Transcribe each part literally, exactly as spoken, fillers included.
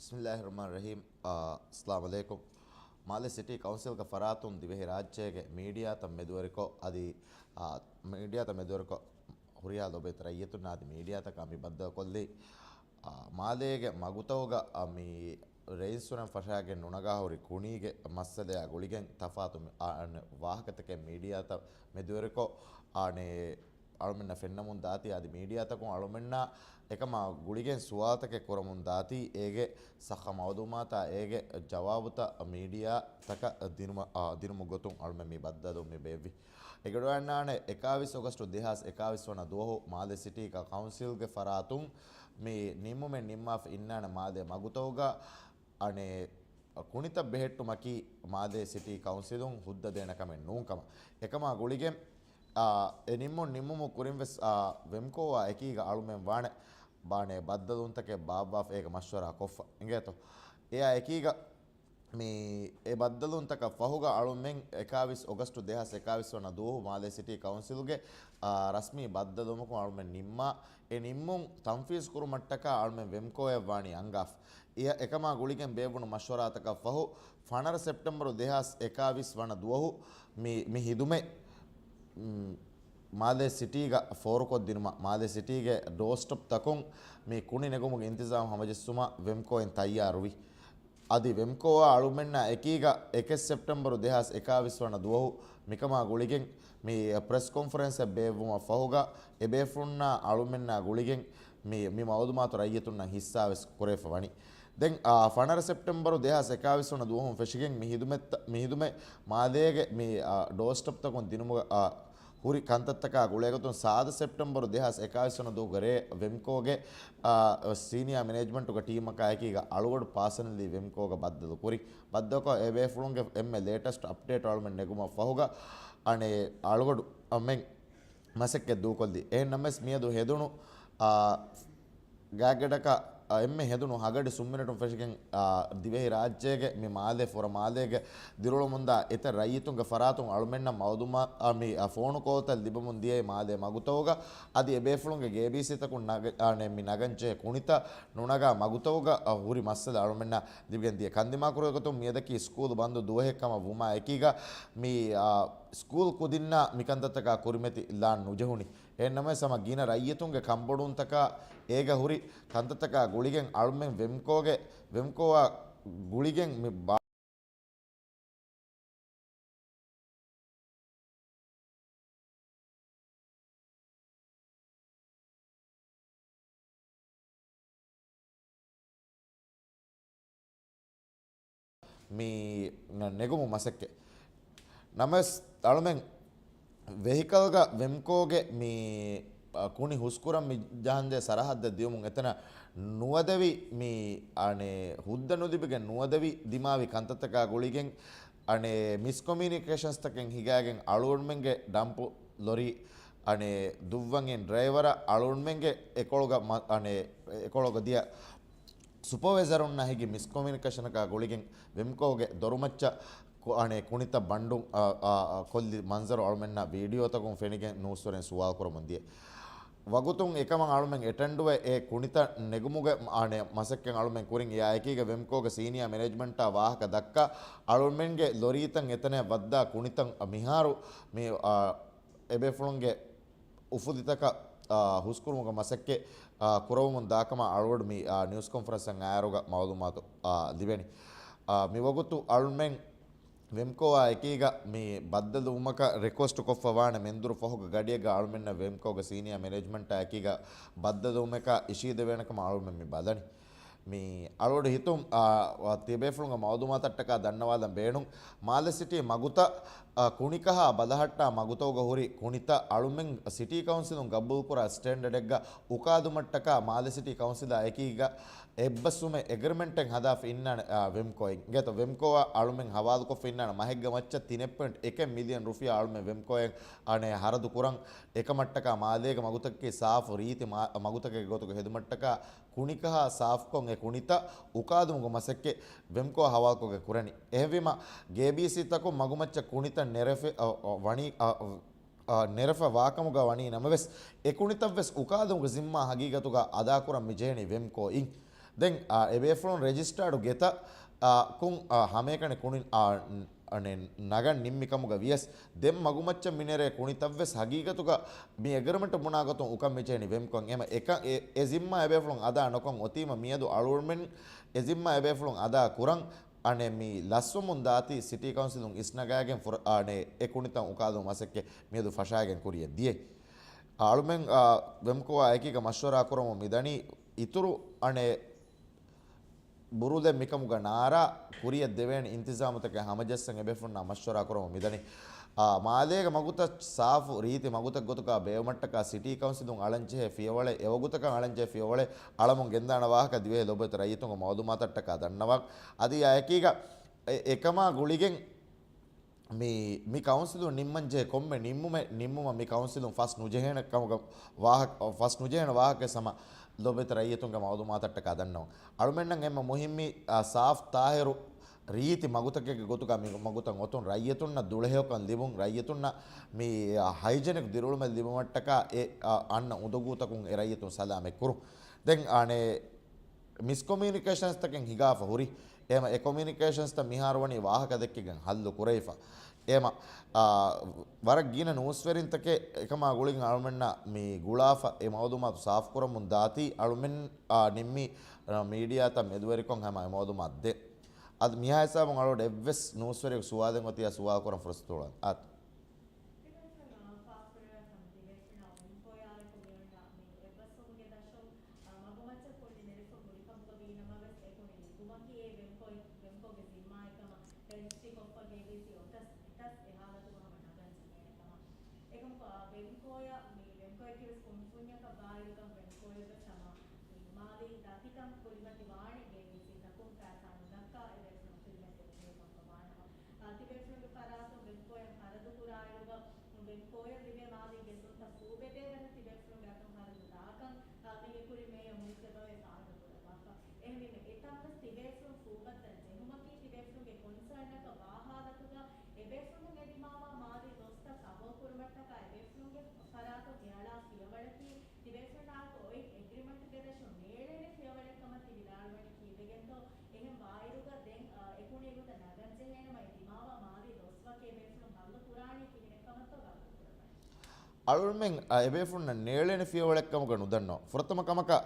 ބިސްމިއްލާހި ރަޙްމާނި ރަޙީމް. އާ، އައްސަލާމު ޢަލައިކުމް. މާލެ ސިޓީ ކައުންސިލްގެ ފަރާތުން ދިވެހި ރާއްޖޭގެ މީޑިއާތައް މެދުވެރިކޮށް، އަދި، އާ، މީޑިއާތައް މެދުވެރިކޮށް ހުރިހާ ލޮބުވެތި ރައްޔިތުންނާ އަދި މީޑިއާތަކާ މި ބައްދަލުކޮށްލީ، އާ، މާލޭގެ މަގުތަކުގަ، އާ، މި ރެއިންސުރެން ފަށާގެން ނުނަގާ ހުރި ކުނީގެ މައްސަލަޔާ ގުޅިގެން ތަފާތު މި، އާ، ވާހަކަތަކެއް މީޑިއާތައް މެދުވެރިކޮށް، އާނެ، އަޅުމެންނަށް ފެންނަމުން ދާތީ، އަދި މީޑިއާތަކުން އަޅުމެންނާ އެކަމާ ގުޅިގެން ސުވާލުތަކެއް ކުރަމުން ދާތީ، އޭގެ ސައްހަ މައުލޫމާތާ އޭގެ ޖަވާބުތައް މީޑިއާތަކަށް ދިނުމަ-، އާ، ދިނުމުގެ ގޮތުން އަޅުމެން މި ބައްދަލުވުން މި ބޭއްވި. އެގަޑުވަންނާނެ އެކާވީސް އޮގަސްޓު ދެހާސް އެކާވީސް ވަނަ ދުވަހު މާލެ ސިޓީ ކަ-، ކައުންސިލްގެ ފަރާތުން މި ނިންމުމެއް ނިންމާފަ އިންނާނެ މާލޭ މަގުތަކުގަ އަނެއް ކުނިތައް ބެހެއްޓުމަކީ މާލޭ ސިޓީ ކައުންސިލުން ހުއްދަ ދޭނެ ކަމެއް ނޫން ކަމަށް. އެކަމާ ގުޅިގެން، އާ، އެ ނިންމުން ނިންމުމުގެ ކުރިން ވެސް، އާ، ވެމްކޯއާ އެކީގަ އަޅުމެން ވާނެ، ބާނެ ބައްދަލުވުންތަކެއް ބާއްވާފަ އޭގަ މަޝްވަރާ ކޮށްފަ އިނގޭތޯ. އެއާ އެކީގަ މި އެ ބައްދަލުވުންތަކަށް ފަހުގަ އަޅުމެން އެކާވީސް އޮގަސްޓު ދެހާސް އެކާވީސް ވަނަ ދުވަހު މާލޭ ސިޓީ ކައުންސިލްގެ، އާ، ރަސްމީ ބައްދަލުވުމަކުން އަޅުމެން ނިންމާ، އެ ނިންމުން ތަންފީޒް ކުރުމަށްޓަކާ އަޅުމެން ވެމްކޯއަށް ވާނީ އަންގާފަ. އެ-، އެކަމާ ގުޅިގެން ބޭއްވުނު މަޝްވަރާތަކަށް ފަހު، ފަނަރަ ސެޕްޓެމްބަރު ދެހާސް އެކާވީސް ވަނަ ދުވަހު މި، މި ހިދުމަތް، މް، މާލޭ ސިޓީގަ ފޯރުކޮށްދިނުމަށް، މާލޭ ސިޓީގެ ޑޯސްޓޮޕް ތަކުން މި ކުނި ނެގުމުގެ އިންތިޒާމް ހަމަޖެއްސުމަށް ވެމްކޯއިން ތައްޔާރުވި. އަދި ވެމްކޯއާ އަޅުމެންނާ އެކީގަ އެކެއް ސެޕްޓެމްބަރު ދެހާސް އެކާވީސް ވަނަ ދުވަހު މިކަމާ ގުޅިގެން މި ޕްރެސް ކޮންފަރެންސެއް ބޭއްވުމަށް ފަހުގަ، އެބޭފުޅުންނާ އަޅުމެންނާ ގުޅިގެން މި، މި މައުލޫމާތު ރައްޔިތުންނަށް ހިއްސާވެސް ކުރެވިފަ ވަނީ. ދެން، އާ، ފަނަރަ ސެޕްޓެމްބަރު ދެހާސް އެކާވީސް ވަނަ ދުވަހުން ފެށިގެން މި ހިދުމަތް، މި ހިދުމަތް މާލޭގެ މި، އާ، ޑޯސްޓޮޕްތަކުން ދިނުމުގަ، އާ، ހުރި ކަންތައްތަކާ ގުޅޭގޮތުން ސާދަ ސެޕްޓެމްބަރު ދެހާސް އެކާވީސް ވަނަ ދުވަހުގެ ރޭ ވެމްކޯގެ، އާ، ސީނިއާ މެނޭޖްމަންޓުގެ ޓީމަކާ އެކީގަ އަޅުގަޑު ޕާސަނަލީ ވެމްކޯގަ ބައްދަލު ކުރި. ބައްދަލުކޮށް އެބޭފުޅުންގެ އެންމެ ލޭޓެސްޓް އަޕްޑޭޓް އަޅުމެން ނެގުމަށް ފަހުގަ، އަނެއް އަޅުގަޑު އަމެން މަސައްކަތް ދޫކޮށްލީ. އެހެންނަމަވެސް މިއަދު ހެދުނު، އާ، ގާތްގަނޑަކަށް، އާ، އެންމެ ހެދުނު ހަގަޑި ސުންމިނެޓުން ފެށިގެން، އާ، ދިވެހި ރާއްޖޭގެ މި މާލޭ ފުރަ މާލޭގެ ދިރިއުޅެމުންދާ އެތައް ރައްޔިތުންގެ ފަރާތުން އަޅުމެންނަށް މައުލޫމާ-، އާ، މި، އާ، ފޯނު ކޯލްތައް ލިބެމުން ދިޔައީ މާލޭ މަގުތަކުގަ އަދި އެބޭފުޅުންގެ ގޭބީސީތަކުން ނަގ-، އާ، ނެ-، މި ނަގަންޖެހޭ ކުނިތައް ނުނަގާ މަގުތަކުގަ، އާ، ހުރި މައްސަލަ އަޅުމެންނަށް ލިބިގެން ދިޔަ. ކަންދިމާކުރެވޭ ގޮތުން މިއަދަކީ ސްކޫލް ބަންދު ދުވަހެއް ކަމަށް ވުމާ އެކީގަ މި، އާ، ސްކޫލް ކުދިންނާ މިކަންތައްތަކާ ކުރިމަތި ލާން ނުޖެހުނީ. އެހެންނަމަވެސް ހަމަ ގިނަ ރައްޔިތުންގެ ކަންބޮޑުވުންތަކާ އޭގަ ހުރި ކަންތައްތަކާ ގުޅިގެން އަޅުމެން ވެމްކޯގެ، ވެމްކޯއާ ގުޅިގެން މި ބާ-، މި ނެގުމު މަސައްކަތް. ނަމަވެސް އަޅުމެން ވެހިކަލްގަ ވެމްކޯގެ މި، އަ، ކުނި ހުސްކުރަން މި ޖަހަންޖެހޭ ސަރަހައްދަށް ދިޔުމުން އެތަނަށް ނުވަދެވި މި، އަނެއް، ހުއްދަ ނުލިބިގެން ނުވަދެވި ދިމާވި ކަންތައްތަކާ ގުޅިގެން، އަނެއް، މިސްކޮމިއުނިކޭޝަންސްތަކެއް ހިގާގެން އަޅުގަނޑުމެންގެ ޑަމްޕު ލޮރީ، އަނެއް، ދުއްވަން އިން ޑްރައިވަރ އަޅުގަނޑުމެންގެ އެކޮޅުގަ މަ-، އަނެއް، އެކޮޅުގަ ދިޔަ ސުޕަވައިޒަރުންނާ ހިގި މިސްކޮމިއުނިކޭޝަނަކާ ގުޅިގެން ވެމްކޯގެ ދޮރުމައްޗަށް ކު-، އަނެއް ކުނިތައް ބަންޑު، އާ، އާ، އާ، ކޮށްލި މަންޒަރު އަޅުމެންނަށް ވީޑިއޯތަކުން ފެނިގެން ނޫސްވެރިން ސުވާލު ކުރަމުން ދިޔަ. ވަގުތުން އެކަމަށް އަޅުމެން އެޓެންޑުވެ އެ ކުނިތައް ނެގުމުގެ، އާނެ، މަސައްކަތް އަޅުމެން ކުރިން. އެއާއެކީގަ ވެމްކޯގެ ސީނިއާ މެނޭޖްމަންޓާ ވާހަކަ ދައްކާ އަޅުމެންގެ ލޮރީތައް އެތަނަށް ވައްދާ ކުނިތައް މިހާރު މި، އާ، އެބޭފުޅުންގެ އުފުލިތަކަށް، އާ، ހުސްކުރުމުގެ މަސައްކަތް، އާ، ކުރަވަމުން ދާކަމަށް އަޅުގަޑު މި، އާ، ނިއުސް ކޮންފަރެންސަށް އައިއިރުގަ މައުލޫމާތު، އާ، ލިބެނީ. އާ، މިވަގުތު އަޅުމެން ވެމްކޯއާ އެކީގަ މި ބައްދަލުވުމަކަށް ރިކުއެސްޓް ކޮށްފަ ވާނެ މެންދުރު ފަހުގެ ގަޑިއެއްގަ އަޅުމެންނަށް ވެމްކޯގެ ސީނިއާ މެނޭޖްމަންޓާ އެކީގަ ބައްދަލުވުމަކަށް އިށީދެވޭނެ ކަމަށް އަޅުމެން މި ބަލަނީ. މި އަޅުގަޑު ހިތުން، އާ، ތިބޭފުޅުންގެ މައުލޫމާތަށްޓަކާ ދަންނަވާލަން ބޭނުން. މާލެ ސިޓީ މަގުތައް، އާ، ކުނިކަހާ ބަލަހައްޓާ މަގުތަކުގަ ހުރި ކުނިތައް އަޅުމެން ސިޓީ ކައުންސިލުން ގަބޫލުކުރާ ސްޓޭންޑަޑެއްގަ އުކާލުމަށްޓަކާ މާލެ ސިޓީ ކައުންސިލާ އެކީގަ އެއްބަސްވުމެއް އެގްރިމެންޓެއް ހަދާފަ އިންނާނެ، އާ، ވެމްކޯއިން. އިނގޭތޯ ވެމްކޯއަށް އަޅުމެން ހަވާލުކޮށްފަ އިންނާނެ މަހެއްގެ މައްޗަށް ތިނެއް ޕޮއިންޓް އެކެއް މިލިއަން ރުފިޔާ އަޅުމެން ވެމްކޯއަށް އަނެއް ހަރަދު ކުރަން. އެކަމަށްޓަކާ މާލޭގެ މަގުތަކަކީ ސާފު ރީތި މާ-، މަގުތަކެއްގެ ގޮތުގަ ހެދުމަށްޓަކާ ކުނިކަހާ ސާފުކޮށް އެ ކުނިތައް އުކާލުމުގެ މަސައްކަތް ވެމްކޯ ހަވާލުކޮށްގެން ކުރަނީ. އެހެންވީމަ، ގޭބީސީތަކުން މަގުމައްޗަށް ކުނިތައް ނެރެފަ، އަ، އަ، ވަނީ، އަ، އަ، ނެރެފަ ވާކަމުގަ ވަނީ ނަމަވެސް، އެ ކުނިތައްވެސް އުކާލުމުގެ ޒިންމާ ހަގީގަތުގަ އަދާކުރަން މިޖެހެނީ ވެމްކޯއިން. ދެން އާ، އެބޭފުޅުން ރެޖިސްޓާޑު ގެތައް އާ، ކުން އާ، ހަމައެކަނި ކުނި އާ، ނަގަން ނިންމި ކަމުގަ ވިޔަސް، ދެން މަގުމައްޗަށް މިނެރޭ ކުނިތައްވެސް ހަގީގަތުގަ މި އެގްރިމެންޓު ބުނާ ގޮތުން އުކަން މިޖެހެނީ ވެމްކޯއިން. އެމަ އެކަ-، އެ، އެ ޒިންމާ އެބޭފުޅުން އަދާ ނޮކޮން އޮތީމަ މިއަދު އަޅުގަނޑުމެން އެ ޒިންމާ އެބޭފުޅުން އަދާ ކުރަން އަނެއް މި ލަސްވަމުން ދާތީ ސިޓީ ކައުންސިލުން އިސްނަގާގެން ފުރ-، އަނެއް އެ ކުނިތައް އުކާލުމު މަސައްކަތް މިއަދު ފަށާގެން ކުރިޔަށް ދިޔަ. އަޅުމެން، އާ، ވެމްކޯއާ އެކީގަ މަޝްވަރާ ކުރަމުން މިދަނީ އިތުރު އަނެއް ބުރުލެއް މިކަމުގަ ނާރާ ކުރިޔަށް ދެވޭނެ އިންތިޒާމުތަކެއް ހަމަޖައްސަން އެބޭފުޅުންނާ މަޝްވަރާ ކުރަމުން މިދަނީ. އާ، މާލޭގެ މަގުތައް ސާފު ރީތި މަގުތައް ގޮތުގަ ބޭއުމަށްޓަކާ ސިޓީ ކައުންސިލުން އަޅަންޖެހޭ ފިޔަވަޅެއް އެވަގުތަކަށް އަޅަންޖެހޭ ފިޔަވަޅެއް އަޅަމުން ގެންދާނެ ވާހަކަ ދިވެހި ލޮބުވެތި ރައްޔިތުންގެ މައުލޫމާތަށްޓަކާ ދަންނަވާ. އަދި އާ އެކީގަ އެ-، އެކަމާ ގުޅިގެން މި، މި ކައުންސިލުން ނިންމަންޖެހޭ ކޮންމެ ނިންމުމެއް، ނިންމުމަށް މި ކައުންސިލުން ފަސް ނުޖެހޭނެ ކަމުގަ ވާހަ-، ފަސް ނުޖެހޭނެ ވާހަކަ ހަމަ ލޮބުވެތި ރައްޔިތުންގެ މައުލޫމާތަށްޓަކާ ދަންނަވަން. އަޅުމެންނަށް އެންމެ މުހިއްމީ، އާ، ސާފް ތާހިރު ރީތި މަގުތަކެއްގެ ގޮތުގަ މި މަގުތައް އޮތުން ރައްޔިތުންނަށް ދުޅަހެޔޮކަން ލިބުން، ރައްޔިތުންނަށް މި، އާ، ހައިޖެނިކް ދިރިއުޅުމެއް ލިބުމަށްޓަކާ އެ، އާ، އަންނަ އުނދަގޫތަކުން އެ ރައްޔިތުން ސަލާމަތް ކުރުން. ދެން އަނެއް މިސްކޮމިއުނިކޭޝަންސްތަކެއް ހިނގާފަ ހުރި. އެހެމަ އެ ކޮމިއުނިކޭޝަންސްތައް މިހާރު ވަނީ ވާހަކަ ދެއްކިގެން ހައްލު ކުރެވިފަ. އެހެމަ، އާ، ވަރަށް ގިނަ ނޫސްވެރިންތަކެއް އެކަމާ ގުޅިގެން އަޅުމެންނަށް މި ގުޅާފަ އެ މައުލޫމާތު ސާފުކުރަމުން ދާތީ އަޅުމެން، އާ، ނިންމި، އާ، މީޑިއާތައް މެދުވެރިކޮށް ހަމަ އެ މައުލޫމާތު ދޭ. އަދި މިހާ ހިސާބުން އަޅުގަނޑު އެއްވެސް ނޫސްވެރިޔަކު ސުވާލެއް އޮތިއްޔާ ސުވާލު ކުރަން ފުރުސަތު އުޅަން. އާ. ތިބޭފުޅުން، އާ، ފާސްކުރެވޭ ކަމަށް ތިބޭފުޅުންނާ ވެމްކޯއާއެކު މިއޮންނަ މި އެއްބަސްވުމުގެ ދަށުން، އާ، މަގުމައްޗަށް ކުނި ނެރެފުން މުޅިކަމުގަ ވީނަމަވެސް އެ ކުނި ނިންމުމަކީ އެ ވެމްކޯ، ވެމްކޯގެ ޒިންމާއެއް ކަމަށް ރަޖިސްޓްރީ ކޮށްފަ ގޭބީސީ އޮތަސް އެތަސް އެ ހާލަތުގަ ހަމަ ނަގަން ޖެހޭނެ ކަމަށް. އެކަމަކު، އާ، ވެމްކޯއަށް މި ވެމްކޯއަކީވެސް ކުންފުންޏަކަށް ވާއިރުގަ ވެމްކޯއަށްވެސް ހަމަ މި މާލީ ދަތިކަން ކުރިމަތިވާނެ ގޭބީސީތަކުން ފައިސާ ނުދައްކާ އެ ވެމްކޯއަށް ހިދުމަތް ދެވޭ ކަމަށް ވާނަމަ، އާ، ތިބޭފުޅުންގެ ފަރާތުން ވެމްކޯއަށް ޚަރަދު ކުރާއިރުގަ، ވެމްކޯއަށް ލިބޭ މާލީ ގެއްލުންތައް ފޫބެދޭވަރަށް ތިބޭފުޅުންގެ އަތުން ޚަރަދު ދާކަން، އާ، މީގެ ކުރިން މޭޔަރ މުއިއްޒަށް ވަވޭ ފާހަގަ ކުރައްވާފަ. އެހެންވީމަ، އެތަންވެސް ތިބޭފުޅުން ފޫބައްދަން ޖެހުމަކީ ތިބޭފުޅުންގެ ކޮންސާންއަކަށް ވާ ހާލަތުގަ އެބޭފުޅުން އެ ދިމާވާ މާލީ ލޮސްތައް ކަވަރ ކުރުމަށްޓަކާ އެބޭފުޅުންގެ ފަރާތުން އެއަޅާ ފިޔަވަޅަކީ، ތިބޭފުޅުންނާއެކު އޮތް އެގްރިމަންޓުގެ ދަށުން ނޭޅޭނެ ފިޔަވަޅެއް ކަމަށް ތި ވިދާޅުވަނީ ކީއްވެގެންތޯ؟ އެހެން ވާއިރުގަ ދެން، އަ، އެކުނި އެގޮތަށް ނަގަން ޖެހޭނަމަ އެ ދިމާވާ މާލީ ލޮސްވަކި އެބޭފުޅުން ހައްލު ކުރާނީ ކިހިނެއްކަމަށްތޯ ގަބޫލު ކުރައްވަނީ؟ އަޅުމެން، އަ، އެބޭފުޅުންނަށް ނޭޅޭނެ ފިޔަވަޅެއްކަމުގަ ނުދަންނަވަ. ފުރަތަމަ ކަމަކަށް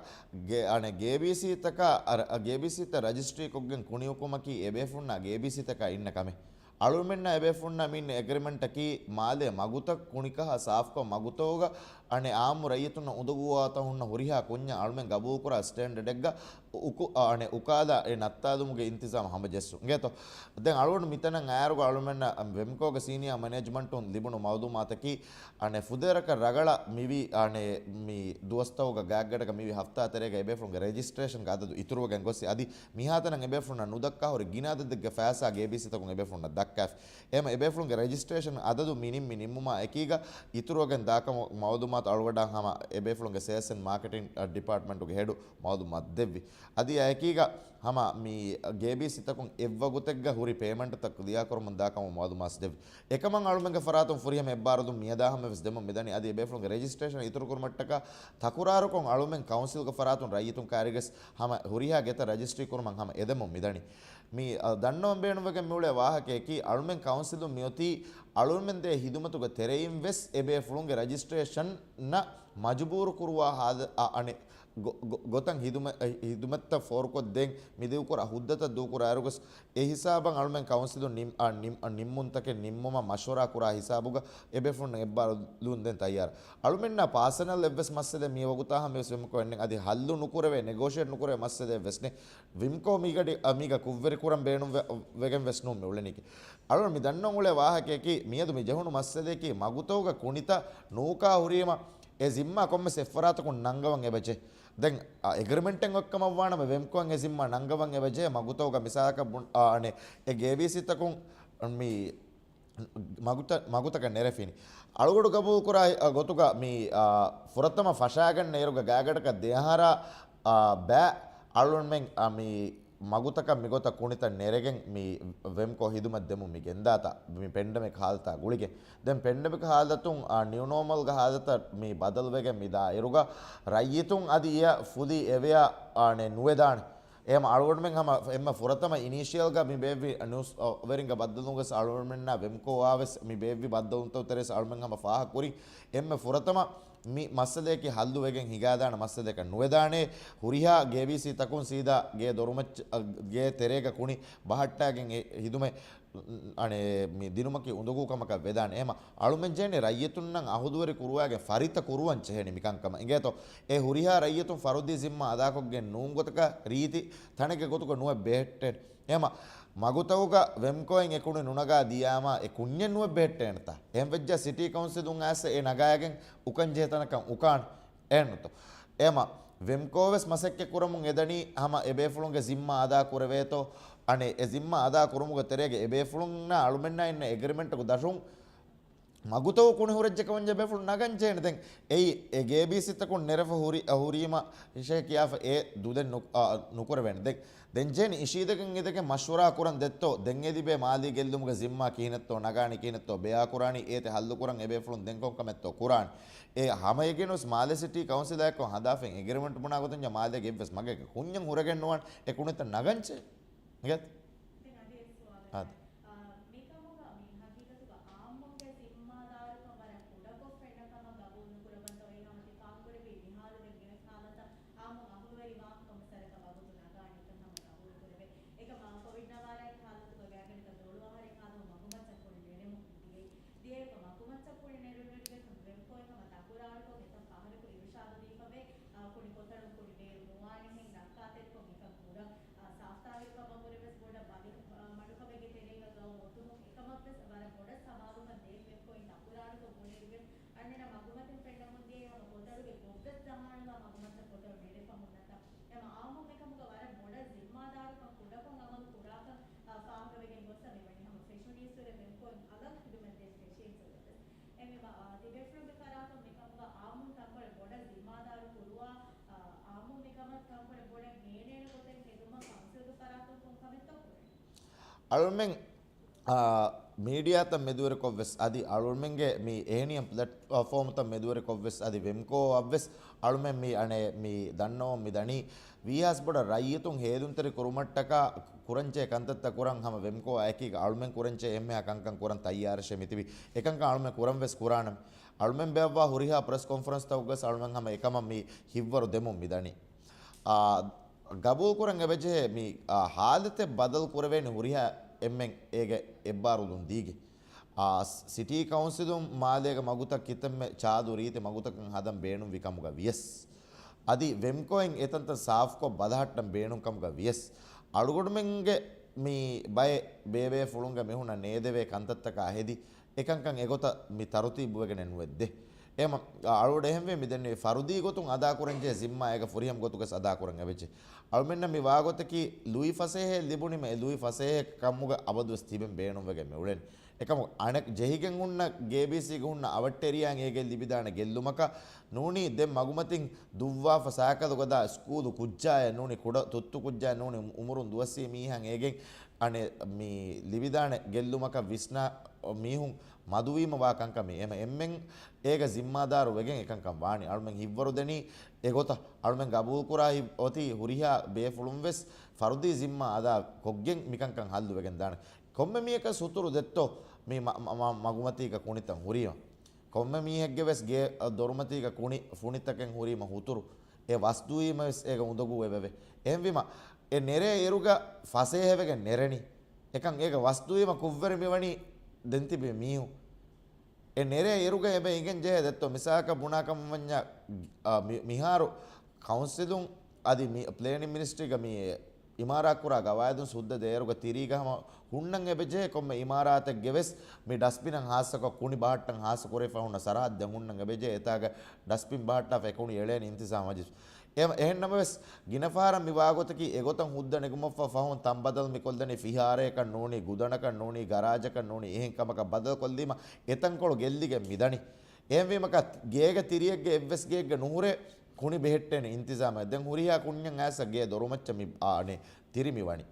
ގޭ-، އަނެއް ގޭބީސީތަކާ، އަ، ގޭބީސީތައް ރަޖިސްޓްރީކޮށްގެން ކުނިއުކުމަކީ އެބޭފުޅުންނާ ގޭބީސީތަކާ އިންނަ ކަމެއް. އަޅުމެންނާ އެބޭފުޅުންނާ މި އިން އެގްރިމެންޓަކީ މާލޭ މަގުތައް ކުނިކަހާ ސާފުކޮށް މަގުތަކުގަ އަނެއް އާއްމު ރައްޔިތުންނަށް އުނދަގޫވާތަން ހުންނަ ހުރިހާ ކުންޏެއް އަޅުމެން ގަބޫލުކުރާ ސްޓޭންޑަޑެއްގަ އުކު-، އަނެއް އުކާލާ އެ ނައްތާލުމުގެ އިންތިޒާމް ހަމަޖެއްސުން. އިނގޭތޯ؟ ދެން އަޅުގަނޑު މިތަނަށް އައިރުގަ އަޅުމެންނަށް ވެމްކޯގެ ސީނިއާ މެނޭޖްމަންޓުން ލިބުނު މައުލޫމާތަކީ އަނެއް ފުދޭވަރަކަށް ރަގަޅަށް މިވީ އަނެއް މި ދުވަސްތަކުގަ ގާތްގަޑަކަށް މިވީ ހަފްތާ ތެރޭގަ އެބޭފުޅުންގެ ރެޖިސްޓްރޭޝަންގެ އަދަދު އިތުރުވެގެން ގޮސް އަދި މިހާތަނަށް އެބޭފުޅުންނަށް ނުދައްކާ ހުރި ގިނަ އަދަދެއްގެ ފައިސާ ގޭބީސީތަކުން އެބޭފުޅުންނަށް ދައްކާފި. އެހެމަ އެބޭފުޅުންގެ ރެޖިސްޓްރޭޝަން އަދަދު މި ނިންމި ނިންމުމާ އެކީގަ އިތުރުވެގެން ދާކަމަށް މައުލޫމާތު އަޅުގަޑާ ހަމަ އެބޭފުޅުންގެ ސޭލްސް އެންޑް މާކެޓިން ޑިޕާޓްމަންޓުގެ ހެޑު މައުލޫމާތު ދެއްވި. އަދި އެކީގަ ހަމަ މި ގޭބީސީތަކުން އެއްވަގުތެއްގަ ހުރި ޕޭމަންޓުތައް ކްލިއާ ކުރަމުން ދާކަމަށް މައުލޫމާތު ދެއްވި. އެކަމަށް އަޅުމެންގެ ފަރާތުން ފުރިހަމަ އެއްބާރުލުން މިއަދާ ހަމަވެސް ދެމުން މިދަނީ. އަދި އެބޭފުޅުންގެ ރެޖިސްޓްރޭޝަން އިތުރުކުރުމަށްޓަކާ ތަކުރާރުކޮށް އަޅުމެން ކައުންސިލްގެ ފަރާތުން ރައްޔިތުން ކާރިގަސް ހަމަ ހުރިހާ ގެތައް ރަޖިސްޓްރީ ކުރުމަށް ހަމަ އެދެމުން މިދަނީ. މި، އަ، ދަންނަވަން ބޭނުންވެގެން މިއުޅޭ ވާހަކަޔަކީ، އަޅުމެން ކައުންސިލުން މިއޮތީ އަޅުމެން ދޭ ހިދުމަތުގެ ތެރެއިން ވެސް އެބޭފުޅުންގެ ރަޖިސްޓްރޭޝަންއަށް މަޖުބޫރު ކުރުވާ ހާލަ-، އަ، އަނެއް ގޮ-، ގޮ-، ގޮތަށް ހިދުމަ-، އެ، ހިދުމަތްތައް ފޯރުކޮށްދޭން މި ދޫކުރާ ހުއްދަތައް ދޫކުރާއިރުގަސް އެ ހިސާބަށް އަޅުމެން ކައުންސިލުން ނިން-، އަ، ނިން-، އަ، ނިންމުންތަކެއް ނިންމުމަށް މަޝްވަރާ ކުރާ ހިސާބުގަ އެބޭފުޅުން އެއްބާރުލުން ދެން ތައްޔާރަށް. އަޅުމެންނާ ޕާސަނަލް އެއްވެސް މައްސަލައެއް މި ވަގުތާ ހަމަވެސް ވެމްކޯ އެންނެއް އަދި ހައްލު ނުކުރެވޭ، ނެގޯޝިއޭޓް ނުކުރެވޭ މައްސަލައެއް ވެސް ނެތް. ވެމްކޯ މީގަޑި-، އަ، މީގަ ކުށްވެރި ކުރަން ބޭނުން ވެ-، ވެގެން ވެސް ނޫން މި އުޅެނީކީ. އަޅުން މި ދަންނަވަން އުޅޭ ވާހަކަޔަކީ، މިއަދު މި ޖެހުނު މައްސަލަޔަކީ، މަގުތަކުގަ ކުނިތައް ނޫކާ ހުރީމަ، އެ ޒިންމާ ކޮންމެސް އެއްފަރާތަކުން ނަންގަވަން އެބަޖެ. ދެން، އަ، އެގްރިމެންޓެއް އޮތްކަމަށް ވާނަމަ، ވެމްކޯއަށް އެ ޒިންމާ ނަންގަވަން އެބަޖެ. މަގުތަކުގަ މިސާލަކަށް ބުން-، އާ، އަނެއް، އެ ގޭބީސީތަކުން މި މަގުތަ-، މަގުތަކަށް ނެރެފިނި. އަޅުގަޑު ގަބޫލުކުރާ، އަ، ގޮތުގަ މި، އާ، ފުރަތަމަ ފަށާގަންނަ އިރުގަ ގާތްގަޑަކަށް ދެއަހަރާ، އާ، ބައި އަޅުންމެން، އާ، މި މަގުތަކަށް މިގޮތަށް ކުނިތައް ނެރެގެން މި ވެމްކޯ ހިދުމަތް ދެމުން މި ގެންދާތާ މި ޕެންޑެމިކް ހާލަތާ ގުޅިގެން. ދެން ޕެންޑެމިކް ހާލަތުން، އާ، ނިއު ނޯމަލްގެ ހާލަތަށް މި ބަދަލުވެގެން މި ދާއިރުގަ ރައްޔިތުން އަދި އެޔަށް ފުލި އެވެޔަ، އާ، ނެ-، ނުވެދާނެ. އެހެމަ އަޅުގަނޑުމެން ހަމަ އެންމެ ފުރަތަމަ އިނީޝިއަލްގަ މި ބޭއްވި ނިއުސް އަ، ވެރިންގެ ބައްދަލުން ގޮސް އަޅުގަނޑުމެންނާ ވެމްކޯއާ ވެސް މި ބޭއްވި ބައްދަލުންތައް ތެރޭސް އަޅުމެން ހަމަ ފާހަގަ ކުރި އެންމެ ފުރަތަމަ މި މައްސަލަޔަކީ ހައްލު ވެގެން ހިނގާދާނެ މައްސަލަޔަކަށް ނުވެދާނޭ. ހުރިހާ ގޭބީސީތަކުން ސީދާ ގޭ ދޮރުމައްޗަށް، ގޭ ތެރޭގަ ކުނި ބަހައްޓާގެން އެ ހިދުމަތް އަނެ، މި ދިނުމަކީ އުނދަގޫ ކަމަކަށް ވެދާނެ. އެހެމަ އަޅުމެން ޖެހެނީ ރައްޔިތުންނަށް އަހުލުވެރި ކުރުވާގެން ފަރިތަ ކުރުވަން ޖެހެނީ މިކަންކަމަށް. އިނގޭތޯ އެ ހުރިހާ ރައްޔިތުން ފަރުދީ ޒިންމާ އަދާކޮށްގެން ނޫން ގޮތަކަށް ރީތި ތަނެއްގެ ގޮތުގަ ނުވެ ބެހެއްޓެން. އެހެމަ މަގުތަކުގަ ވެމްކޯއިން އެ ކުނި ނުނަގާ ދިޔާމާ އެ ކުންޏެއް ނުވެ ބެހެއްޓޭނެތާ. އެހެން ވެއްޖާ ސިޓީ ކައުންސިލުން އައިސް އެ ނަގާގެން އުކަން ޖެހޭ ތަނަކަށް އުކާނެ. އެހެންނުތޯ. އެހެމަ ވެމްކޯ ވެސް މަސައްކަތް ކުރަމުން އެދަނީ ހަމަ އެބޭފުޅުންގެ ޒިންމާ އަދާ ކުރެވޭތޯ. އަނެއް އެ ޒިންމާ އަދާ ކުރުމުގެ ތެރޭގަ އެބޭފުޅުންނާ އަޅުމެންނާ އިންނަ އެގްރިމެންޓުގެ ދަށުން މަގުތަކު ކުނި ހުރެއްޖެ ކަމަށް އެބޭފުޅުން ނަގަން ޖެހޭނެ. ދެން އެއީ އެ ގޭބީސީތަކުން ނެރެފަ ހުރި، އަ، ހުރީމަ އިށޭ ކިޔާފަ އެ ދުލެއް ނު-، އަ، ނުކުރެވޭނެ. ދެން ދެން ޖެހެނީ އިށީދެކެން އިދެކެން މަޝްވަރާ ކުރަން ދެއްތޯ، ދެން އެ ލިބޭ މާލީ ގެއްލުމުގެ ޒިންމާ ކިހިނެއްތޯ ނަގާނީ، ކިހިނެއްތޯ ބެއާކުރާނީ، އޭތި ހައްލު ކުރަން އެބޭފުޅުން ދެން ކޮން ކަމެއްތޯ ކުރާނީ. އެ ހަމައެކަނިވެސް މާލެ ސިޓީ ކައުންސިލާއެއްކޮށް ހަދާފައި އެގްރިމެންޓް ބުނާ ގޮތުން މާލޭގެ އެއްވެސް މަގެއް ކުންޏެއް ހުރެގެން ނުވާނެ އެ ކުނިތައް ނަގަން ޖެހޭ. އިނގޭތަ؟ ދެން އަދި އެއް ސުވާލެއް. އާދެ. އާ، މިކަމުގަ މި ހަގީގަތުގަ އާއްމުންގެ ޒިންމާދާރުކަން ވަރަށް ކުޑަކޮށް ފެންނަ ކަމަށް ގަބޫލު ނުކުރައްވަންތޯ އެހާމަ ތި ފާހަގަކުރެއްވި މިހާރު ދެން މިވެސް ހާލަތަށް އާއްމުން އަހުލުވެރިވާން ކޮންމެސް ވަރަކަށް ވަގުތު ނަގާނީ ކަން ހަމަ ގަބޫލު ކުރެވޭ. އެކަމަށް ކޮވިޑް ނަވާރައިގެ ހާލަތުގަ ގާތްގަނޑަކަށް ދޮޅު އަހަރެއް ހާދަމުން މަގުމައްޗަށް ކުނި ނެރެމުން ދިޔައީ. ދިޔައިރު މަގުމައްޗަށް ކުނި ނެރުނުއިރުގެ ވެމްކޯއިން ހަމަ ތަކުރާރުކޮށް އެތައް ފަހަރަކު އިރުޝާދު ދީފަވޭ. އާ، ކުނި ކޮތަޅުން ކުނި ބޭރު ނުވާނެހެން ރައްކާތެރިކޮށް މިކަން ކުރަން. އާ، ސާފްތާހިރުކަމަށްވުރެ ވެސް ބޮޑަށް ބަލި، އާ، މަޑުކަމެއްގެ ތެރޭގަ ގައުމު އޮތުމުން އެކަމަށްވެސް ވަރަށް ބޮޑަށް ސަމާލުކަން ދޭން ވެމްކޯއިން ތަކުރާރުކޮށް ބުނެއިރުގެ އަންނަނަށް މަގުމަތިން ފެންނަމުން ދިޔައީ ހަމަ ކޮތަޅުގެ ގޮށްވެސް ޖަހާނުލާ މަގުމައްޗަށް ކޮތަޅު ނެރެފަ ހުންނަތާ. އެމަ އާއްމުން މިކަމުގަ ވަރަށް ބޮޑަށް ޒިންމާދާރުކަން ކުޑަކޮށް އަމަލު ކުރާކަން، އާ، ފާހަގަވެގެން ގޮއްސަ މިވަނީ ހަމަ ފެށުނީސްވުރެ ވެމްކޯއިން އަލަށް ޚިދުމަތް ދޭން ފެށީސްވުރެ ވެސް. އެމެ މަ-، އާ، ތިބޭފުޅުންގެ ފަރާތުން މިކަމުގަ އާއްމުން ތަންކޮޅެއް ބޮޑަށް ޒިންމާދާރު ކުރުވާ، އާ، އާއްމުން މިކަމަށް ތަންކޮޅެއް ބޮޑަށް ހޭނޭނެ ގޮތެއް ހެދުމަށް ކައުންސިލްގެ ފަރާތުން ކޮން ކަމެއްތޯ ކުރަނީ؟ އަޅުމެން، އާ، މީޑިއާތައް މެދުވެރިކޮށްވެސް އަދި އަޅުމެންގެ މި އެހެނިހެން ޕްލެޓްފޯމްތައް މެދުވެރިކޮށްވެސް އަދި ވެމްކޯއަށްވެސް އަޅުމެން މި އަނެއް މި ދަންނަވަން މި ދަނީ ވީހާސް ބޮޑަށް ރައްޔިތުން ހޭލުންތެރި ކުރުމަށްޓަކާ ކުރަންޖެހޭ ކަންތައްތައް ކުރަން ހަމަ ވެމްކޯއާ އެކީގަ އަޅުމެން ކުރަންޖެހޭ އެންމެހާ ކަންކަން ކުރަން ތައްޔާރަށޭ މިތިބީ. އެކަންކަން އަޅުމެން ކުރަން ވެސް ކުރާނަމޭ. އަޅުމެން ބޭއްވާ ހުރިހާ ޕްރެސް ކޮންފަރެންސްތަކުގަސް އަޅުމެން ހަމަ އެކަމަށް މި ހިއްވަރު ދެމުން މި ދަނީ. އާ، ގަބޫލުކުރަން އެބަޖެހޭ މި، އާ، ހާލަތެއް ބަދަލު ކުރެވޭނެ ހުރިހާ އެންމެން އޭގެ އެއްބާރުލުން ދީގެ. އާ، ސިޓީ ކައުންސިލުން މާލޭގެ މަގުތައް ކިތަންމެ ޗާދު ރީތި މަގުތަކަށް ހަދަން ބޭނުންވި ކަމުގަ ވިޔަސް. އަދި ވެމްކޯއިން އެތަންތަން ސާފްކޮށް ބަލަހައްޓަން ބޭނުން ކަމުގަ ވިޔަސް. އަޅުގަނޑުމެންގެ މި ބައެއް ބޭބޭފުޅުންގެ މިހުނަށް ނޭދެވޭ ކަންތައްތަކާ ހެދި، އެކަންކަން އެގޮތަށް މި ތަރުތީބުވެގެނެއް ނުވެއްދޭ. އެހެމަ އަޅުގަނޑު އެހެންވެ މިދެންނެވި ފަރުދީ ގޮތުން އަދާކުރަންޖެހޭ ޒިންމާ އޭގަ ފުރިހަމަ ގޮތުގަސް އަދާކުރަން އެބަޖެހޭ. އަޅުމެންނަށް މި ވާގޮތަކީ ލުއި ފަސޭހައެއް ލިބުނީމަ އެ ލުއި ފަސޭހަ ކަމުގަ އަބަދުވެސް ތިބެން ބޭނުންވެގެން މިއުޅެނީ. އެކަމު އަނެއް ޖެހިގެން ހުންނަ ގޭބީސީގަ ހުންނަ އަވަށްޓެރިޔާއިން އޭގެ ލިބިދާނެ ގެއްލުމަކަށް ނޫނީ ދެން މަގުމަތިން ދުއްވާފަ ސާކަލުގަދާ ސްކޫލު ކުއްޖާއެއް ނޫނީ ކުޑަ ތުއްތު ކުއްޖާއެއް ނޫނީ އުމުރުން ދުވަސްވީ މީހަށް އޭގެން އަނެއް މި ލިބިދާނެ ގެއްލުމަކަށް ވިސްނާ މީހުން މަދުވީމަ ވާ ކަންކަމީ. އެމަ އެންމެން އޭގަ ޒިންމާދާރު ވެގެން އެކަންކަން ވާނީ. އަޅުމެން ހިއްވަރު ދެނީ އެގޮތަށް. އަޅުމެން ގަބޫލުކުރާ ހި-، އޮތީ ހުރިހާ ބޭފުޅުން ވެސް ފަރުދީ ޒިންމާ އަދާ ކޮށްގެން މިކަންކަން ހައްލު ވެގެން ދާނެ. ކޮންމެ މީހަކަށް ސުތުރު ދެއްތޯ މި މަ-، މަ-، މަ-، މަގުމަތީގަ ކުނިތައް ހުރީމަ. ކޮންމެ މީހެއްގެ ވެސް ގޭ ދޮރުމަތީގަ ކުނި ފުނިތަކެއް ހުރީމަ ހުތުރު. އެ ވަސްދުވީމަ ވެސް އޭގަ އުނދަގޫ އެބަވޭ. އެހެންވީމަ، އެ ނެރޭ އިރުގަ ފަސޭހަވެގެން ނެރެނީ. އެކަން އޭގަ ވަސްދުވީމަ ކުށްވެރި މިވަނީ ދެން ތިބި މީހުން. އެ ނެރޭ އިރުގަ އެބަ އިނގެން ޖެހޭ ދެއްތޯ. މިސާލަކަށް ބުނާކަމަށް ވަންޏާ، އަ، މި-، މިހާރު ކައުންސިލުން އަދި މި ޕްލޭނިން މިނިސްޓްރީގަ މި އިމާރާތްކުރާ ގަވާއިދުން ސުއްދަ ދޭއިރުގަ ތިރީގަ ހަމަ ހުންނަން އެބަޖެހޭ ކޮންމެ އިމާރާތެއްގެ ވެސް މި ޑަސްބިނަށް ހާއްސަކޮށް ކުނި ބަހައްޓަން ހާއްސަ ކުރެވިފަ ހުންނަ ސަރަހައްދެއް ހުންނަން އެބަޖެހޭ އެތާގަ ޑަސްބިން ބަހައްޓާފަ އެ ކުނި އެޅޭނެ އިންތިޒާމް މަޖިލިސް. އެ-، އެހެން ނަމަވެސް، ގިނަ ފަހަރަށް މި ވާގޮތަކީ އެގޮތަށް ހުއްދަ ނެގުމަށްފަ ފަހުން ތަން ބަދަލު މިކޮށްލަނީ ފިހާރަޔަކަށް ނޫނީ، ގުދަނަކަށް ނޫނީ، ގަރާޖަކަށް ނޫނީ، އެހެން ކަމަކަށް ބަދަލުކޮށްލީމަ އެތަންކޮޅު ގެއްލިގެން މިދަނީ. އެހެންވީމަކަށް ގޭގެ ތިރިއެއްގެ އެއްވެސް ގެއެއްގަ ނުހުރޭ ކުނި ބެހެއްޓޭނެ އިންތިޒާމެއް. ދެން ހުރިހާ ކުންޏަށް އައިސް ގޭ ދޮރުމައްޗަށް މި އާނެ ތިރި މިވަނީ.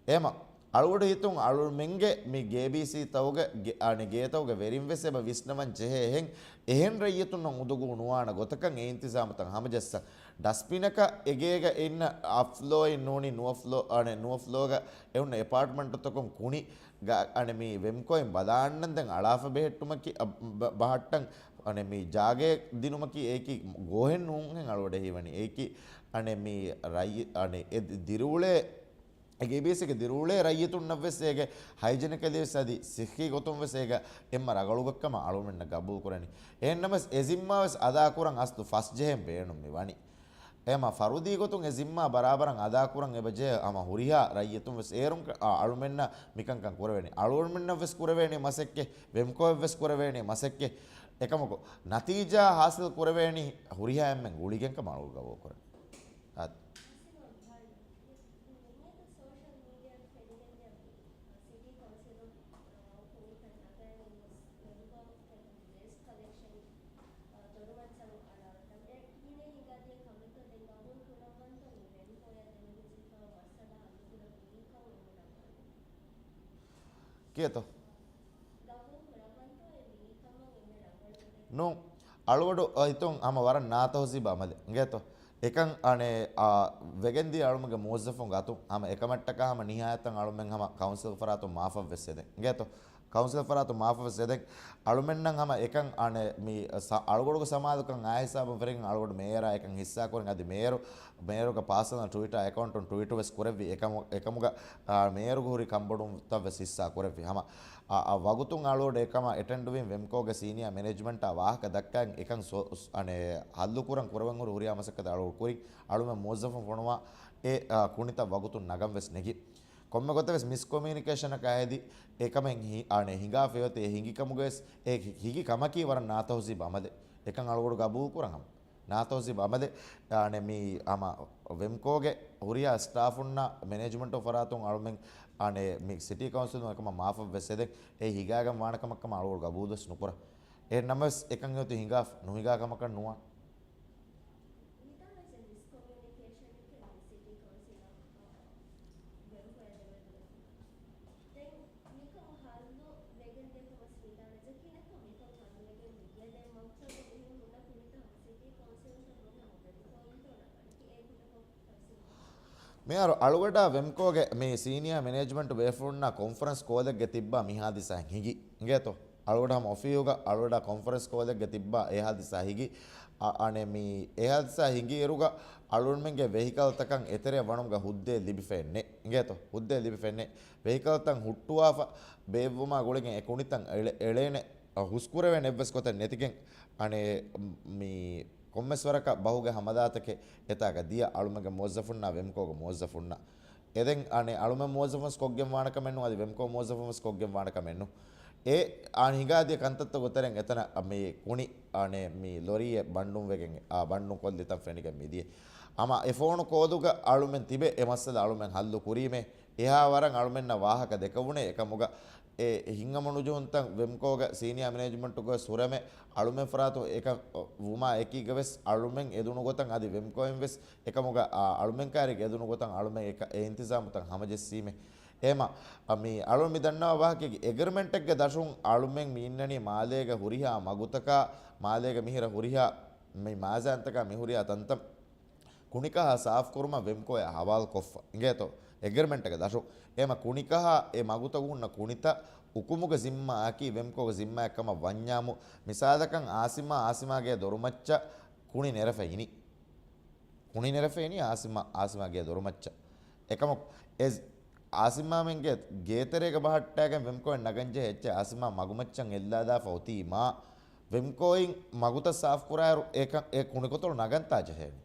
އެހެމަ އަޅުގަޑު ހިތުން އަޅުމެންގެ މި ގޭބީސީ ތައުގެ ގެ-، އަނެ ގޭތައުގެ ވެރިން ވެސް އެބަ ވިސްނަވަން ޖެހޭ އެހެން، އެހެން ރައްޔިތުންނަށް އުނދަގޫ ނުވާނެ ގޮތަކަށް އެ އިންތިޒާމުތައް ހަމަޖައްސަން. ޑަސްބިނަކަށް އެގޭގަ އިންނަ އަފްލޯއިން ނޫނީ ނުއަފްލޯ، އަނެ ނުއަފްލޯގަ އެ އޮންނަ އެޕާޓްމަންޓުތަކުން ކުނި ގަ-، އަނެ މި ވެމްކޯއިން ބަލާންނަން ދެން އަޅާފަ ބެހެއްޓުމަކީ، އަ، ބަ-، ބަހައްޓަން އަނެ މި ޖާގައެއް ދިނުމަކީ އެއީކީ ގޯހެއް ނޫންހެން އަޅުގަޑެއް ހީވަނީ. އެއީކީ އަނެ މި ރައްޔި-، އަނެ އެ ދި-، ދިރިއުޅޭ އެ ގޭބީސީގެ ދިރިއުޅޭ ރައްޔިތުންނަށް ވެސް އޭގެ ހައިޖެނިކަލީ ވެސް އަދި ސިއްހީ ގޮތުން ވެސް އޭގެ އެންމެ ރަގަޅު ގޮތްކަމަށް އަޅުމެންނަށް ގަބޫލު ކުރަނީ. އެހެންނަމަވެސް އެ ޒިންމާ ވެސް އަދާ ކުރަން އަސްލު ފަސް ޖެހެން ބޭނުން މި ވަނީ. އެހެމަ ފަރުދީ ގޮތުން އެ ޒިންމާ ބަރާބަރަށް އަދާ ކުރަން އެބަ ޖެހޭ ހަމަ ހުރިހާ ރައްޔިތުން ވެސް އޭރުން އަ-، އަޅުމެންނަށް މިކަންކަން ކުރެވޭނީ. އަޅުމެންނަށް ވެސް ކުރެވޭނީ މަސައްކަތް، ވެމްކޯއަށް ވެސް ކުރެވޭނީ މަސައްކަތް. އެކަމަކު ނަތީޖާ ހާސިލް ކުރެވޭނީ ހުރިހާ އެންމެން ގުޅިގެން ކަމަށް އަޅުގަޑު ގަބޫލު ކުރަން. އާދެ. މިއަދު ސޯޝަލް މީޑިއާގެ ފެނިގެންދިޔަ ސިޓީ ކައުންސިލުން، އަ، ކުނިތައް ނަގައި ގޮސް ވެލުގަ ވޭސްޓް ކަލެކްޝަން، އަ، ދޮރުމައްޗަށް އަޅާލަން. އެ ކިހިނެއް ހިނގާދިޔަ ކަމެއްތޯ ދެން ގަބޫލު ކުރައްވަންތޯ މި ވެންކޯޔަށް ދެމެދު ޖެހިފައިވާ މައްސަލަ ހައްލުކުރަން މި ކަމުން އެނގުނަމާ؟ ކިޔޭތޯ؟ ގަބޫލު ކުރައްވަންތޯ އެ މި ކަމަށް އެންމެ ރަނގަޅު ގޮތެއް؟ ނޫން. އަޅުގަޑު އަ، ހިތުން ހަމަ ވަރަށް ނާތަހުޒީބު އަމަލެއް. އިނގޭތޯ؟ އެކަން އަނެއް، އާ، ވެގެންދިޔަ އަޅުމެންގެ މުވައްޒަފުން ގަތުން ހަމަ އެކަމަށްޓަކާ ހަމަ ނިހާޔަތަށް އަޅުމެން ހަމަ ކައުންސިލް ފަރާތުން މާފަށް ވެސް އެދެން. އިނގޭތޯ؟ ކައުންސިލް ފަރާތުން މާފަށް ވެސް އެދެން. އަޅުމެންނަށް ހަމަ އެކަން އަނެއް މި ސަ-، އަޅުގަޑުގެ ސަމާލުކަން އާ ހިސާބުން ފެރިގެން އަޅުގަޑު މޭޔަރާ އެކަން ހިއްސާ ކުރިން އަދި މޭޔަރު، މޭޔަރުގެ ޕާސަނަލް ޓުވިޓާ އެކައުންޓުން ޓުވީޓު ވެސް ކުރެއްވި. އެކަމު-، އެކަމުގަ، އާ، މޭޔަރުގެ ހުރި ކަންބޮޑުންތައް ވެސް ހިއްސާ ކުރެއްވި. ހަމަ އާ، އާ، ވަގުތުން އަޅުގަޑު އެކަމަށް އެޓެންޑްވިން ވެމްކޯގެ ސީނިއާ މެނޭޖްމަންޓާ ވާހަކަ ދައްކައިން އެކަން ސޮ-، ސް-، އަނެއް ހައްލުކުރަން ކުރެވެން ހުރި ހުރިހާ މަސައްކަތެއް އަޅުގަޑު ކުރިން އަޅުމެން މުވައްޒަފުން ފޮނުވާ އެ، އާ، ކުނިތައް ވަގުތުން ނަގަން ވެސް ނެގި. ކޮންމެ ގޮތެއް ވެސް މިސްކޮމިއުނިކޭޝަނަކާ ހެދި އެކަމެއް ހި-، އަނެއް ހިނގާފައި އޮތީ އެ ހިނގި ކަމުގަ ވެސް އެ ހި-، ހިނގި ކަމަކީ ވަރަށް ނާތަހުޒީބު އަމަލެއް. އެކަން އަޅުގަޑު ގަބޫލު ކުރަން ހަމަ. ނާތަހުޒީބު އަމަލެއް. އަނެއް މި ހަމަ ވެމްކޯގެ ހުރިހާ ސްޓާފުންނާ މެނޭޖްމަންޓު ފަރާތުން އަޅުމެން އަނެއް މި ސިޓީ ކައުންސިލުން އެކަމަށް މާފަށް ވެސް އެދެން. އެ ހިނގާގެން ވާނެ ކަމަށް ކަމަށް އަޅުގަޑު ގަބޫލު ވެސް ނުކުރަން. އެހެން ނަމަވެސް އެކަން އެއޮތީ ހިނގާފަ ނުހިނގާ ކަމަކަށް ނުވާނެ. މިތާނަ މިސްކޮމިއުނިކޭޝަނެއްގެ މި ސިޓީ ކައުންސިލާ ވެރިފައި ދެމެދު ދެން މިކަން ހައްލު ވެގެން ދިޔަކަމަސް މިދާނަޖެ ކިނަކަ މިކަން ހައްލު ވެގެން މިދިޔަ ދެން މަގުތަކު މިހެން ހުންނަ ކުނިތައް ހަމަ ސިޓީ ކައުންސިލުން ހުންނަ ހަމަ ވެރިފައިންތޯ ނަގަނީ އޭ ކުޑަކޮށް މިހާރު އަޅުގަޑާ ވެމްކޯގެ މި ސީނިއާ މެނޭޖްމަންޓް ބޭފުޅުންނާ ކޮންފަރެންސް ކޯލެއްގަ ތިއްބާ މި ހާދިސާ ހިނގި. އިނގޭތޯ؟ އަޅުގަޑު ހަމަ އޮފީހުގަ އަޅުގަޑާ ކޮންފަރެންސް ކޯލެއްގަ ތިއްބާ އެ ހާދިސާ ހިނގި. އަ-، އަނެއް މި އެ ހާދިސާ ހިނގި އިރުގަ އަޅުގަނޑުމެންގެ ވެހިކަލްތަކަށް އެތެރެއަށް ވަނުމުގަ ހުއްދައެއް ލިބިފައެއް ނެތް. އިނގޭތޯ؟ ހުއްދައެއް ލިބިފައެއް ނެތް. ވެހިކަލްތައް ހުއްޓުވާފަ ބޭއްވުމާ ގުޅިގެން އެ ކުނިތައް އެޅެ-، އެޅޭނެ، އަ، ހުސްކުރެވޭނެ އެއްވެސް ގޮތެއް ނެތިގެން އަނެއް މި ކޮންމެސް ވަރަކަށް ބަހުގެ ހަމަލާތަކެއް އެތާގަ ދިޔަ އަޅުމެންގެ މުވައްޒަފުންނާ ވެމްކޯގެ މުވައްޒަފުންނާ. އެދެން އަނެއް އަޅުމެން މުވައްޒަފުން ވެސް ކޮށްގެން ވާނެ ކަމެއް ނޫން، އަދި ވެމްކޯ މުވައްޒަފުން ވެސް ކޮށްގެން ވާނެ ކަމެއް ނޫން. އެ އާން ހިނގާދިޔަ ކަންތައްތައް ގޮތެރެން އެތަނަށް މި ކުނި އަނެއް މި ލޮރީއެއް ބަންޑުން ވެގެން، އާ، ބަންޑުން ކޮށްލިތަން ފެނިގެން މިދިޔަ. ހަމަ އެ ފޯނު ކޯލުގަ އަޅުމެން ތިބެ އެ މައްސަލަ އަޅުމެން ހައްލު ކުރީމޭ. އެހާ ވަރަށް އަޅުމެންނަށް ވާހަކަ ދެކެވުނޭ އެކަމުގަ އެ ހިތްހަމަނުޖެހުންތައް ވެމްކޯގެ ސީނިއާ މެނޭޖްމަންޓުގަ ވެސް ހުރެމެ އަޅުމެން ފަރާތުން އެކަން ވުމާ އެކީގަ ވެސް އަޅުމެން އެދުނު ގޮތަށް އަދި ވެމްކޯއިން ވެސް އެކަމުގަ އަ-، އަޅުމެން ކާރިގަ އެދުނު ގޮތަށް އަޅުމެން އެ އެ އިންތިޒާމުތައް ހަމަޖެއްސީމެ. އެހެމަ މި އަޅުން މި ދަންނަވާ ވާހަކައިގެ އެގްރިމެންޓެއްގެ ދަށުން އަޅުމެން މި އިންނަނީ މާލޭގެ ހުރިހާ މަގުތަކާ، މާލޭގެ މިހިރަ ހުރިހާ މި މާޒާންތަކާ މި ހުރިހާ ތަންތަން ކުނިކަހާ ސާފުކުރުމަށް ވެމްކޯއާ ހަވާލުކޮށްފަ އިނގޭތޯ އެގްރިމެންޓެއްގެ ދަށުން. އެހެމަ ކުނިކަހާ އެ މަގުތަކު ހުންނަ ކުނިތައް އުކުމުގެ ޒިންމާއަކީ ވެމްކޯގެ ޒިންމާއެއް ކަމަށް ވަންޏާމު، މިސާލަކަށް އާސިމާ، އާސިމާގެ ދޮރުމައްޗަށް ކުނި ނެރެފަ އިނީ. ކުނި ނެރެފަ އިނީ އާސިމާ، އާސިމާގެ ދޮރުމައްޗަށް. އެކަމަކު އެ އާސިމާމެންގެ ގޭތެރޭގަ ބަހައްޓާގެން ވެމްކޯއެއް ނަގަންޖެހޭ އެއްޗެއް އާސިމާ މަގުމައްޗަށް އެއްލާދާފަ އޮތީމާ، ވެމްކޯއިން މަގުތައް ސާފުކުރާއިރު އެ ކަ-، އެ ކުނިކޮތަޅު ނަގަންތާ ޖެހޭނީ.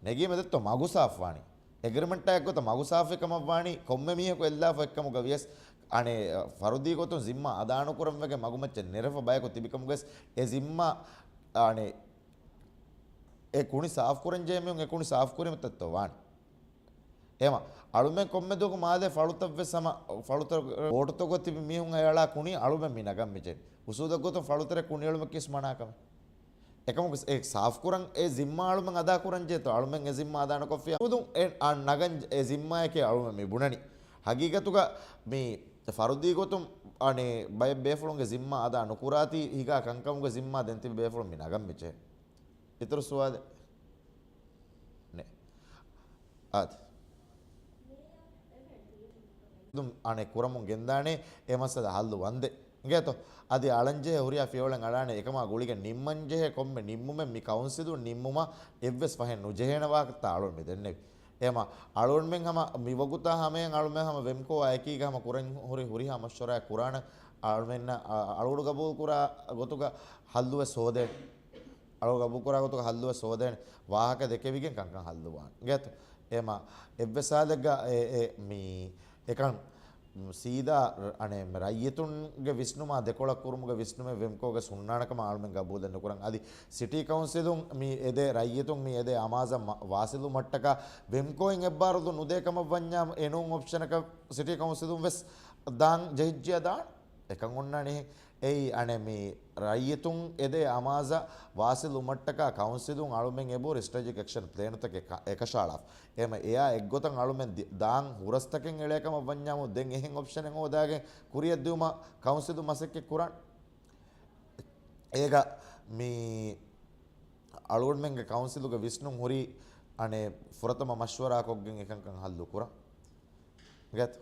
ނެގީމަ ދެއްތޯ މަގު ސާފުވާނީ. އެގްރިމެންޓާ އެއްގޮތަށް މަގު ސާފުވި ކަމަށްވާނީ ކޮންމެ މީހަކު އެއްލާފަ އެއްކަމުގަ ވިޔަސް، އަނެއް ފަރުދީ ގޮތުން ޒިންމާ އަދާނުކުރަން ވެގެން މަގުމައްޗަށް ނެރެފަ ބަޔަކު ތިބިކަމުގަވެސް އެ ޒިންމާ، އަނެއް އެ ކުނި ސާފުކުރަން ޖެހޭ މީހުން އެ ކުނި ސާފުކުރީމަ ދެއްތޯ ވާނީ. އެހެމަ އަޅުމެން ކޮންމެ ދުވަހަކު މާލޭ ފަޅުތައް ވެސް ހަމަ ފަޅުތައް ބޯޓުތަކުގަ ތިބި މީހުން އަޔަޅާ ކުނި އަޅުމެން މި ނަގަން މިޖެހެނީ. އުސޫލަށް ގޮތުން ފަޅުތެރެ ކުނި އެޅުމަކީ ވެސް މަނާ ކަމެއް. އެކަމަކު އެ ސާފުކުރަން އެ ޒިންމާ އަޅުމެން އަދާކުރަން ޖެހޭތޯ އަޅުމެން އެ ޒިންމާ އަދާނުކޮށްފިއްޔާ އުދުން އެ އަ ނަގަން އެ ޒިންމާއެކޭ އަޅުމެން މި ބުނަނީ. ހަގީގަތުގަ މި ފަރުދީ ގޮތުން އަނެއް ބައެއް ބޭފުޅުންގެ ޒިންމާ އަދާ ނުކުރާތީ ހިގާ ކަންކަމުގެ ޒިންމާ ދެން ތިބި ބޭފުޅުން މި ނަގަން މިއްޗެ. އިތުރު ސުވާލެއް ނެ. އާދެ. ދުން އަނެއް ކުރަމުން ގެންދާނެ އެ މައްސަލަ ހައްލު ވަންދެ. އިނގޭތޯ؟ އަދި އަޅަންޖެހޭ ހުރިހާ ފިޔަވަޅެއް އަޅާނެ އެކަމާ ގުޅިގެން ނިންމަންޖެހޭ ކޮންމެ ނިންމުމެއް މި ކައުންސިލުން ނިންމުމަށް އެއްވެސް ފަހެއް ނުޖެހޭނެ ވާހަކަތައް އަޅުން މި ދެންނެވި. އެމަ އަޅުންމެން ހަމަ މި ވަގުތާ ހަމަޔަށް އަޅުމެން ހަމަ ވެމްކޯ އާ އެކީގަ ހަމަ ކުރަން ހުރި ހުރިހާ މަޝްވަރާއެއް ކުރާނަ އަޅުމެންނަށް އަ-، އަޅުގަޑު ގަބޫލު ކުރާ ގޮތުގަ ހައްލުވެސް ހޯދޭނެ. އަޅު ގަބޫލު ކުރާ ގޮތުގަ ހައްލުވެސް ހޯދޭނެ. ވާހަކަ ދެކެވިގެން ކަންކަން ހައްލުވާނެ. އިނގޭތޯ؟ އެމަ އެއްވެސް ހާލެއްގަ އެ، އެ، މި އެކަން ސީދާ ރަ-، އަނެއް މި ރައްޔިތުންގެ ވިސްނުމާ ދެކޮޅަށް ކުރުމުގެ ވިސްނުމެއް ވެމްކޯގެ ހުންނާނެ ކަމަށް އަޅުމެން ގަބޫލެއް ނުކުރަން. އަދި ސިޓީ ކައުންސިލުން މި އެދޭ ރައްޔިތުން މި އެދޭ އަމާޒަށް މަ-، ވާސިލުވުމަށްޓަކާ ވެމްކޯއިން އެއްބާރުލު ނުދޭ ކަމަށް ވަންޏާ އެނޫން އޮޕްޝަނަކަށް ސިޓީ ކައުންސިލުން ވެސް ދާން ޖެހިއްޖިޔާ ދާން. އެކަން އޮންނާނީ. އެއީ އަނެއް މި ރައްޔިތުން އެދޭ އަމާޒަށް ވާސިލުވުމަށްޓަކާ ކައުންސިލުން އަޅުމެން އެބަހުރި ސްޓްރެޓެޖިކް އެކްޝަން ޕްލޭނުތަކެއް ކަ-، އެކަށައަޅާފަ. އެހެމަ އެއާ އެއްގޮތަށް އަޅުމެން ދި-، ދާން ހުރަސްތަކެއް އެޅޭ ކަމަށް ވަންޏާމު ދެން އެހެން އޮޕްޝަނެއް ހޯދާގެން ކުރިއަށް ދިއުމަށް ކައުންސިލުން މަސައްކަތް ކުރަން. އޭގަ މި އަޅުގަނޑުމެންގެ ކައުންސިލުގެ ވިސްނުން ހުރީ އަނެއް ފުރަތަމަ މަޝްވަރާ ކޮށްގެން އެކަންކަން ހައްލު ކުރަން. އިނގޭތޯ؟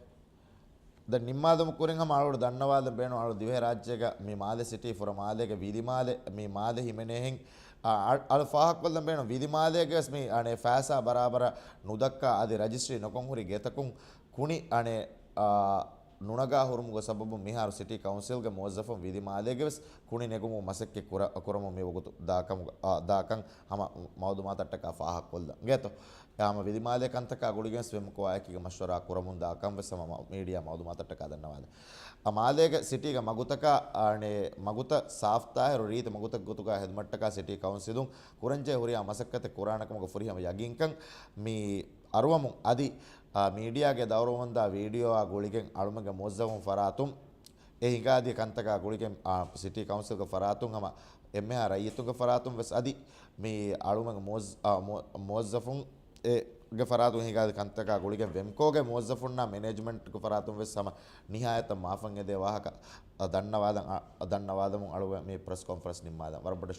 ދެން ނިންމާލުމުގެ ކުރިން ހަމަ އަޅުގަޑު ދަންނަވާލަން ބޭނުން އަޅު ދިވެހިރާއްޖޭގަ މި މާލެ ސިޓީ ފުރަ މާލޭގެ ވިލިމާލެ، މި މާލެ ހިމެނޭހެން، އަ-، އަ-، އަޅު ފާހަގަކޮށްލަން ބޭނުން ވިލިމާލޭގެ ވެސް މި އަނެއް ފައިސާ ބަރާބަރަށް ނުދައްކާ އަދި ރަޖިސްޓްރީ ނުކޮށް ހުރި ގެތަކުން ކުނި އަނެއް، އާ، ނުނަގާ ހުރުމުގެ ސަބަބުން މިހާރު ސިޓީ ކައުންސިލްގެ މުވައްޒަފުން ވިލިމާލޭގެ ވެސް ކުނި ނެގުމުގެ މަސައްކަތް ކުރ-، ކުރަމުން މި ވަގުތު ދާ ކަމުގަ-، އާ، ދާކަން ހަމަ މައުލޫމާތަށްޓަކާ ފާހަގަކޮށްލަން. އިނގޭތޯ؟ އެ ހަމަ ވިލިމާލޭ ކަންތަކާ ގުޅިގެން ވެމްކޯއާއެކީގަ މަޝްވަރާ ކުރަމުން ދާ ކަން ވެސް ހަމަ މަ-، މީޑިއާ މައުލޫމާތަށްޓަކާ ދަންނަވާލަން. އަ، މާލޭގެ ސިޓީގެ މަގުތަކާ، އަނެއް، މަގުތައް ސާފްތާހިރު ރީތި މަގުތައް ގޮތުގަ ހެދުމަށްޓަކާ ސިޓީ ކައުންސިލުން ކުރަންޖެހޭ ހުރިހާ މަސައްކަތެއް ކުރާނެ ކަމުގެ ފުރިހަމަ ޔަގީންކަން މި އަރުވަމުން އަދި، އާ، މީޑިއާގެ ދައުރުވަންދާ ވީޑިއޯއާ ގުޅިގެން އަޅުމެންގެ މުވައްޒަފުން ފަރާތުން އެ ހިނގާދިޔަ ކަންތަކާ ގުޅިގެން، އާ، ސިޓީ ކައުންސިލްގެ ފަރާތުން ހަމަ އެންމެހާ ރައްޔިތުންގެ ފަރާތުން ވެސް އަދި މި އަޅުމެންގެ މުވައްޒ-، އާ، މު-، މުވައްޒަފުން އެ ގެ ފަރާތުން ހިނގާދި ކަންތަކާ ގުޅިގެން ވެމްކޯގެ މުވައްޒަފުންނާ މެނޭޖްމަންޓްގެ ފަރާތުން ވެސް ހަމަ ނިހާޔަތަށް މާފަށް އެދޭ ވާހަކަ ދަންނަވާލަން، އަ، ދަންނަވާލަމުން އަޅުގަނޑު މި ޕްރެސް ކޮންފަރެންސް ނިންމާލަން. ވަރަށް ބޮޑަށް